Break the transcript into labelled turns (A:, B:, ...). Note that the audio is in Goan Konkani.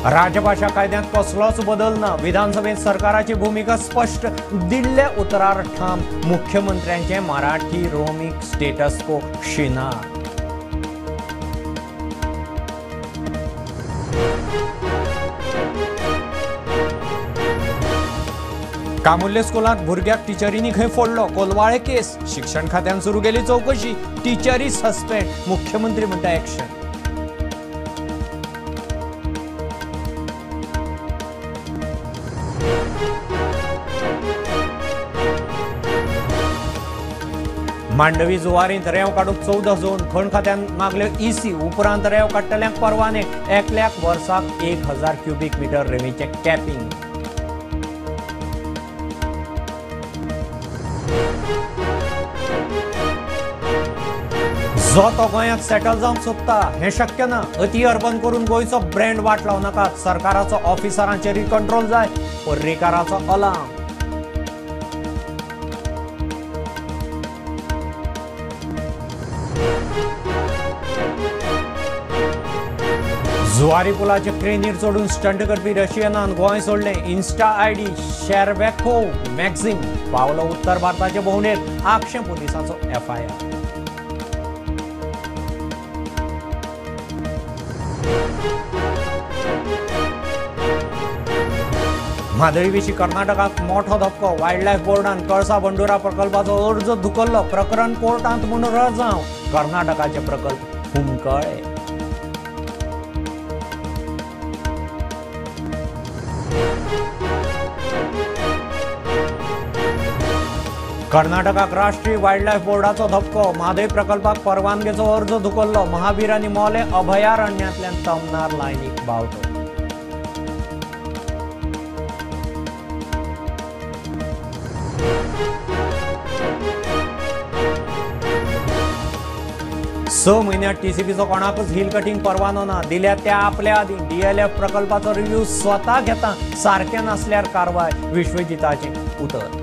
A: राजभाशा कायद्यांत कसलोच बदल ना. विधानसभेत सरकाराची भूमिका स्पष्ट. दिल्ल्या उतरार ठाम. मुख्यमंत्र्यांचे मराठी रोमीक स्टेटस को शिनार. कामुल्ले स्कुलांत भुरग्याक टिचरींनी खंय फोडलो. कोलवाळे केस. शिक्षण खात्यान सुरू केली चवकशी. टिचरी सस्पेंड. मुख्यमंत्री म्हणटा एक्शन. मांडवी जुवारींत रेंव काडूंक 14 झोन. खण खात्यान मागल्यो ईसी. उपरांत रेंव काडटल्यांक परवाने. एकल्याक वर्साक 1000 क्युबीक मिटर रेंवेचें कॅपिंग. जो तो गोंयांत सेटल जावंक सोदता हें शक्य ना. अति अर्बन करून गोंयचो ब्रँड वाट लावं नाकात. सरकाराचो ऑफिसरांचेरूय कंट्रोल जाय. पर्रीकाराचो अलार्म. जुवारी पुलाचे क्रेनीर चडून स्टंट करपी रशियनान गोंय सोडलें. इन्स्टा आयडी शेरबॅको मॅक्झिम पावलो उत्तर भारताचे भोंवडेर. आगशें पुलिसांचो एफआयआर. म्हादई विशीं कर्नाटकाक मोठो धपको. वायल्ड लायफ बोर्डान कळसा बंडुरा प्रकल्पाचो अर्ज धुकल्लो. प्रकरण कोर्टांत म्हूण रजांव. कर्नाटकाचे प्रकल्प हुमकळे. कर्नाटकाक राष्ट्रीय वायल्ड लायफ बोर्डाचो धपको. म्हादय प्रकल्पाक परवानगेचो अर्ज धुकल्लो. महावीर आनी मोले अभयारण्यांतल्यान तमनार लायनीक बावटो. स म्हयन्यांत टीसीपीचो कोणाकूच हिल कटिंग परवानो ना. दिल्या त्या आपल्या आदीं. डीएलएफ प्रकल्पाचो रिव्यू स्वता घेता. सारकें नासल्यार कारवाय. विश्वजिताचें उतर.